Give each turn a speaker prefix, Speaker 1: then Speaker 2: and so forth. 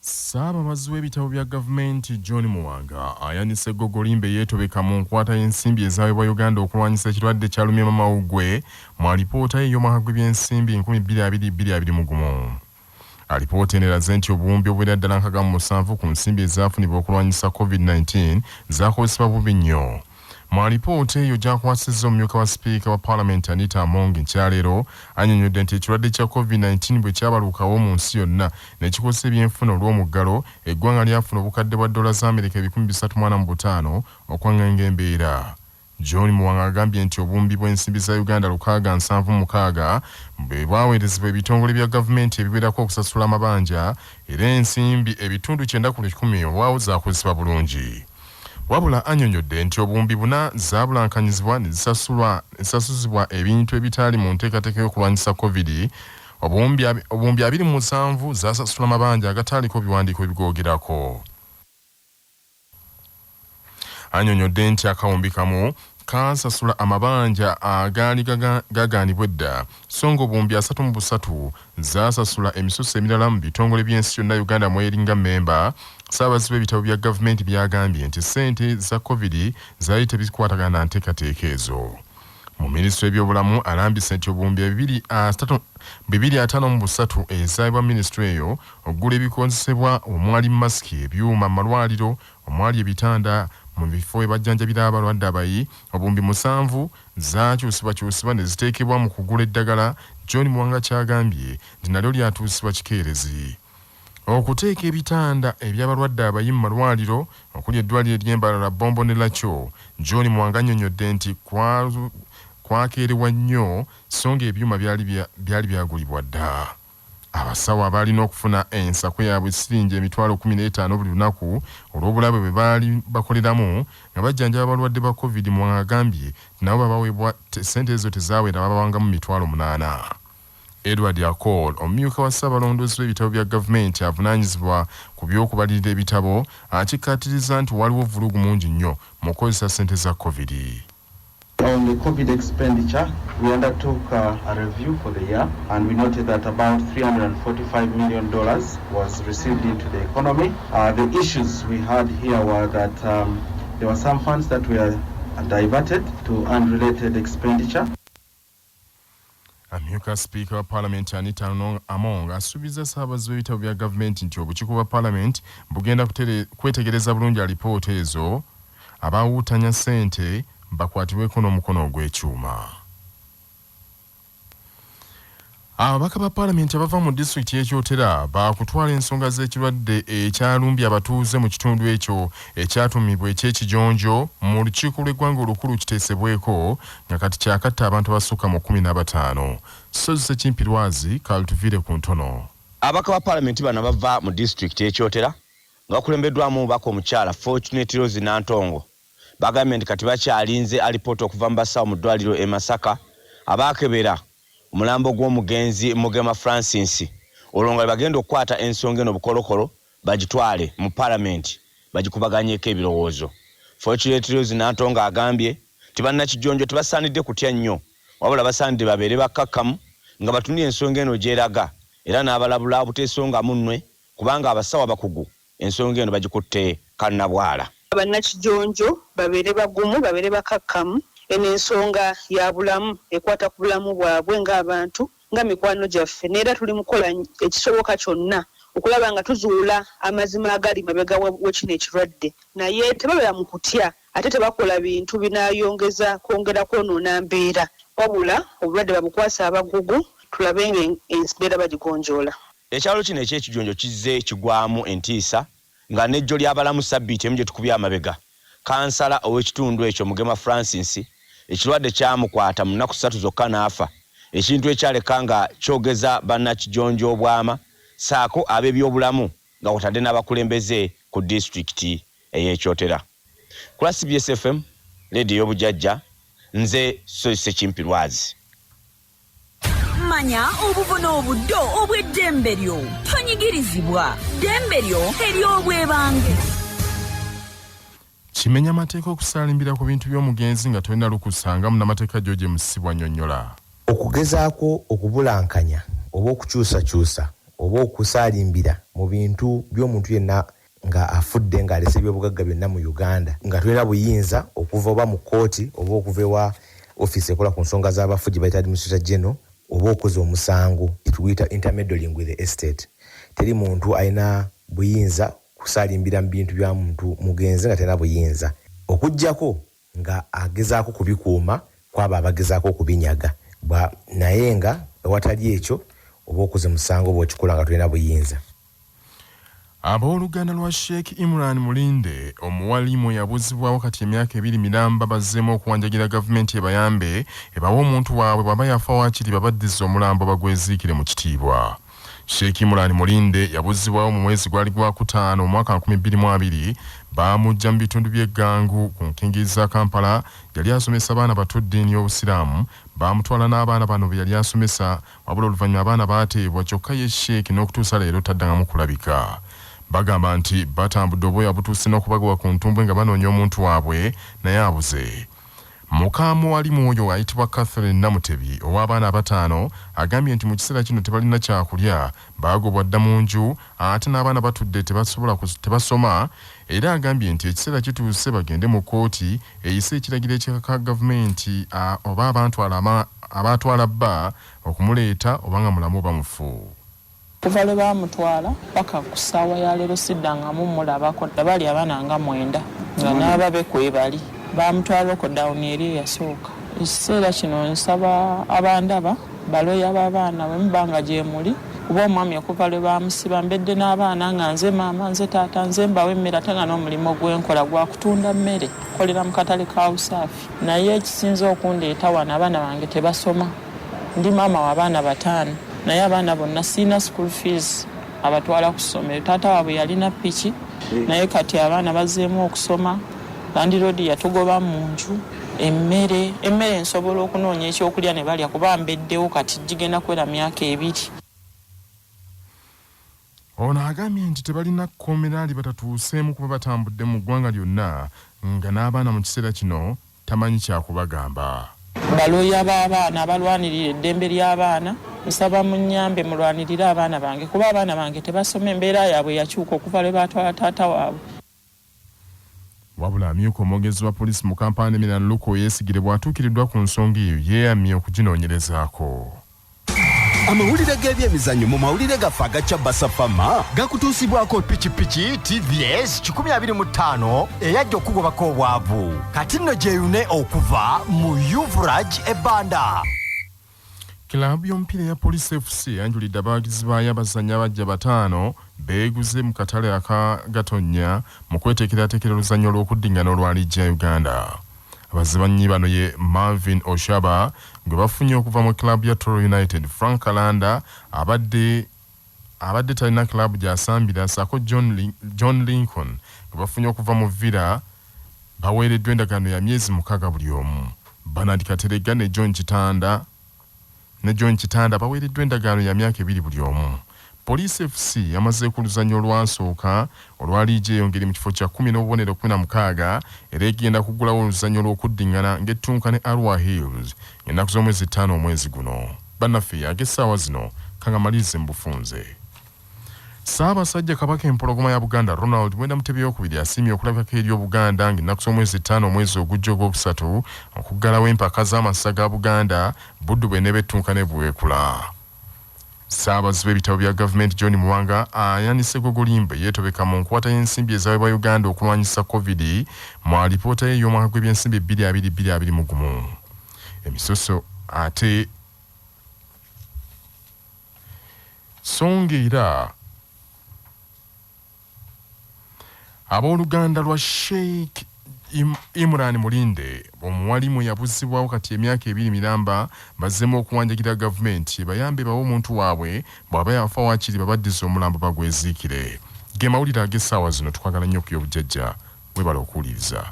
Speaker 1: Ssaababazi w'ebitabo bya gavumenti John Muwanga ayanise eggogolimba eyeetobeka mu nkwata y'ensimbi ezaweebwa Uganda okulwanyisa ekirwadde kyalumye mamawuggwe mu alipoota ye ey'omwaka gw'ebyensimbi 2022/21. Alipoota eno eraze nti obuwumbi obuwerera ddala 67 ku nsimbi ezaafunibwa okulwanyisa Covid-19 zaakozesebwa bubi nnyo. Mu alipoota eyo gy'akwasizza omumyuka wa sipiika wa palamenti Anita Among nkyaleero annyonnyodde nti ekirwadde kya Covid-19 bwe kyabalukawo mu nsi yonna ne kikosa ebyenfuna olw'omuggalo, eggwanga lyafuna obukadde bwa ddoola za Amerika 345 okwang'anga embeera. John Muwanga agambye nti obuwumbi bw'ensimbi za Uganda 676 bwe bwaweerezebwa ebitongole bya gavumenti ebiwerako okusasula amabanja era ensimbi ebitundu 90% owaawo zaakozesebwa bulungi. Wabula annyonnyodde nti obuwumbi buna zaabulankanyizibwa ne zisasuzibwa ebintu ebitaali mu nteekateeka y'okulwanyisa Covid, obuwumbi 27 zaasasula mabanja agataaliko biwandiiko bigoogerako. Annyonnyodde nti akawumbi kamu kaasasula amabanja agaali gagaanibwa edda so nga obuwumbi 33 zaasasula emisuso emirala mu bitongole by'ensi yonna Uganda mw'eri nga mmemba. Ssaabazi w'ebitabo bya gavumenti byagambye nti ssente za Covid zaali tebikwatagana na nteekateeka ezo. Mu minisitule y'ebyobulamu alambise nti obuwumbi 253 ezaayibwa minisitule eyo okugula ebikozesebwa omwali masiki, ebyuma mu malwaliro omwali ebitanda mu bifo we bajjanjabira abalwadde abayi, obuwumbi 7 zaakyusibwakyusibwa ne ziteekebwa mu kugula eddagala, John Muwanga ky'agambye nti nalyo lyatuusibwa kikeerezi. Okuteeka ebitanda eby'abalwadde abayi mu malwaliro okuli eddwaliro ery'e Mbarara, Bombo ne Lakyo, John Muwanga annyonnyodde nti kwakeerewa nnyo sso ng'ebyuma byali byagulibwa dda. Abasawo abaalina okufuna ensako yaabwe siringi 15,000 buli lunaku olw'obulabe bwe baali bakoleramu nga bajjanjaba abalwadde ba Covid, Muwanga agambye nti nabo babaweebwa ssente ezo tezaawera babawangamu 800,000. Edward Akol, omumyuka wa Ssaabalondoozi w'ebitabo bya gavumenti avunaanyizibwa ku by'okubalirira ebitabo akikkaatirizza nti waliwo vvulugu mungi nnyo mu kukozesa ssente za Covid.
Speaker 2: On the Covid expenditure, we undertook a review for the year and we noted that about $345 million was received into the economy. The issues we had here were that there were some funds that were diverted to unrelated expenditure.
Speaker 1: Amyuka sipiika wa palamenti Anita Among asuubizza ssaabazi w'ebitabo bya gavumenti nti obukiiko bwa palamenti bugenda kwetegereza bulungi alipoota ezo, abawuutanya ssente bakwatibweko n'omukono ogw'ekyuma. Ababaka ba palamenti abava mu disitulikiti y'e Kyotera baakutwala ensonga z'ekirwadde ekyalumbye abatuuze mu kitundu ekyo ekyatumibwa eky'ekijonjo mu lukiiko lw'eggwanga olukulu kiteesebweko nga kati kyakatta abantu abasukka mu 15. Ssozi Ssekimpi Lwazi kaltuviire ku ntono.
Speaker 3: Ababaka ba palamenti bano abava mu disitulikiti y'e Kyotera nga bakulembeddwamu omubaka omukyala Fortunate Rose Nantongo bagambye nti kati bakyalinze alipoota okuva mu basawo mu ddwaliro e Masaka abaakebera omulambo gw'omugenzi Mugema Francis olwo nga bagenda okukwata ensonga eno bukolokolo bagitwale mu palamenti bagikubaganyeeko ebirowoozo. Fortunate Rose Nantongo agambye nti bannakijonjo tebasaanidde kutya nnyo wabula basaanidde babeere bakkakkamu nga batunulire ensonga eno gy'eraga era n'abalabula obuteesongamu nnwe kubanga abasawo abakugu ensonga eno bagikutte kannabwala.
Speaker 4: Bannakijonjo babeere bagumu, babeere bakakkamu. Eno ensonga ya bulamu, ekwata ku bulamu bwabwe ng'abantu, nga mikwano gyaffe n'era tuli mu kukola ekisoboka kyonna okulaba nga tuzuula amazima agali mabega wekino ekirwadde naye tebabeera mu kutya ate tebakola bintu binaayongeza kwongera kwonoona mbeera wabula obulwadde babukwase abakugu tulabe nga embeera bagigonjoola.
Speaker 3: Ekyalo kino eky'ekijonjo kizze kigwamu entiisa nga n'ejjo ly'abalamu ssabbiiti emu gye tukubye amabega, kansala ow'ekitundu ekyo Mugema Francis ekirwadde kyamukwata mu nnaku ssatu zokka n'afa, ekintu ekyaleka nga kyogeza bannakijonjo obwama ssaako ab'ebyobulamu nga kw'otadde n'abakulembeze ku disitulikiti ey'e Kyotera. Ku lwa cbs FM, leediyo ey'obujajja, nze Ssozi Ssekimpi Lwazi.
Speaker 5: Manya obuvuna obuddo obw'eddembe lyo. Tonyigirizibwa. Ddembe lyo ery'obwebange.
Speaker 1: Kimenya mateeka okusaalimbira ku bintu by'omugenzi nga tolina lukusa nga munnamateeka George Musisi bw'annyonnyola.
Speaker 6: Okugezaako okubulankanya oba okukyusakyusa oba okusaalimbira mu bintu by'omuntu yenna nga afudde nga alese ebyobugagga byonna mu Uganda nga tolina buyinza okuva oba mu kkooti oba okuva ewa ofiisi ekola ku nsonga z'abafu gye bayita Administrator General oba okoze omusango tuguyita intermeddling with the estate. Teri muntu alina buyinza kusaalimbira mu bintu bya muntu mugenzi nga talina buyinza okuggyako nga agezaako kubikuuma kw'abo abagezaako okubinyaga naye nga ewatali ekyo oba okoze musango bw'okikola nga tolina buyinza.
Speaker 1: Abooluganda lwa Sheikh Imran Mulinde omuwalimu eyabuzibwawo kati emyaka ebiri miramba bazzeemu okuwanjagira gavumenti ebayambe ebawe omuntu waabwe bw'aba yafa waakiri babaddize omulambo bagweziikire mu kitiibwa. Sheikh Imran Mulinde yabuzibwawo mu mwezi gwali gwakutaano omwaka 2020 baamuggya mu bitundu by'e Ggangu ku nkingirizi za Kampala. Yali asomesa baana bato ddiini y'Obusiraamu. Baamutwala n'abaana bano be yali asomesa wabula oluvannyuma abaana baateebwa kyokka ye Sheikh n'okutuusa leero taddangamu kulabika. Bagamba nti batambudde obwoya butuuse n'okubagoba ku ntumbwe nga banoonya omuntu waabwe naye abuze. Muka muwalimu oyo ayitibwa Catherine Namutebi ow'abaana abataano agambye nti mu kiseera kino tebalina kyakulya, baagobwa dda mu nju ate n'abaana batudde tebasobola tebasoma era agambye nti ekiseera kituuse bagende mu kkooti eyise ekiragiro ekikaka gavumenti oba abantu abaatwala bba okumuleeta oba nga mulamu oba mufu.
Speaker 7: Kuva lwe baamutwala paka ku ssaawa ya leero siddangamu mulabako. Baali abaana nga mwenda nga n'ababe kwebali. Baamutwala lockdown eri eyasooka. Ekiseera kino nsaba abandaba baloya b'abaana bwe muba nga gyemuli kuba omwami okuva lwe baamusiba mbedde n'abaana nga nze maama nze taata nze mbawa emmere ate nga n'omulimu gwe nkola gwa kutunda mmere nkolera mu katale ka Usaafi. Naye ekisinze okundeeta wano abaana bange tebasoma. Ndi maama w'abaana bataano naye abaana bonna sirina school fees abatwala ku ssomero. Taata waabwe yalina piki naye kati abaana bazzeemu okusoma. Landiroodi yatugoba mu nju. Emmere emmere nsobola okunoonya ekyokulya ne balya kuba mbeddewo kati gigenda kuwera myaka ebiri.
Speaker 1: Ono agambye nti tebalina kkomera lye batatuuseemu kuba batambudde mu ggwanga lyonna nga n'abaana mu kiseera kino tamanyi kyakubagamba.
Speaker 7: Balooya b'abaana abalwanirira eddembe ly'abaana nsaba munnyambe mulwanirire abaana bange kuba abaana bange tebasoma embeera yaabwe yakyuka okuva lwe baatwala taata waabwe.
Speaker 1: Wabula amyuka omwogezi wa poliisi mu Kampala ne Miran Luke Oyesigire bw'atuukiriddwa ku nsonga eyo yeeyamye okuginoonyerezaako.
Speaker 8: Amawulire g'ebyemizannyo mu mawulire gaffe aga Basafama gakutuusibwako pikipiki TVS 125 eyajja okugobako obwavu. Kati nno gyeyune okuva mu Uvraj ebbanda.
Speaker 1: Kilaabu y'omupiira eya Police FC eyanjulidde abawagizi baayo abazannyi abaggya bataano beeguze mu katale aka Gatonnya mu kweteekerateekera oluzannya olw'okuddingana olwa liigi ya Uganda. Abazannyi bano ye Marvin Oshaba gwe bafunye okuva mu kilaabu ya Toro United, Frank Kalanda abadde abadde talina kilaabu gy'asambira ssaako John, John Lincoln gwe bafunye okuva mu Villa baweereddwa endagaano ya myezi mukaaga buli omu. Bernard Katerega ne John Kitanda ne John Kitanda baweereddwa endagaano ya myaka ebiri buli omu. Police FC yamazeeko oluzannya olwasooka olwa liigi eyo ng'eri mu kifo kya kkumi n'obubonero 16 era egenda kuggulawo oluzannya olw'okuddingana ng'ettunka ne Arua Hills ennaku z'omwezi ttaano omwezi guno. Bannaffe ag'essaawa zino kangamalirize mu bufunze. Ssaabasajja Kabaka Empologoma ya Buganda Ronald Mwenda Mutebi owokubiri asiimye okulabikako eri Obuganda ng'ennaku z'omwezi ttaano omwezi ogujja ogwokusatu okuggalawo empaka z'amasaza ga Buganda Buddu bw'eneeba ettunka ne Buweekula. Ssaabazi w'ebitabo bya gavumenti John Muwanga ayanise Gogolimba eyeetobeka mu nkwata y'ensimbi ezaweebwa Uganda okulwanyisa Covid mu alipoota ye ey'omwaka gw'ebyensimbi 2021. Emisoso ate so ng'era abooluganda lwa Sheikh Imran Mulinde omuwalimu eyabuzibwawo kati emyaka ebiri miramba bazzeemu okuwanjagira gavumenti ebayambe bawe omuntu waabwe bw'aba yafa waakiri babaddize omulambo bagweziikire. Ge mawulire ag'essaawa zino tukwagala nnyo okuya obujjajja weebale okuwuliriza.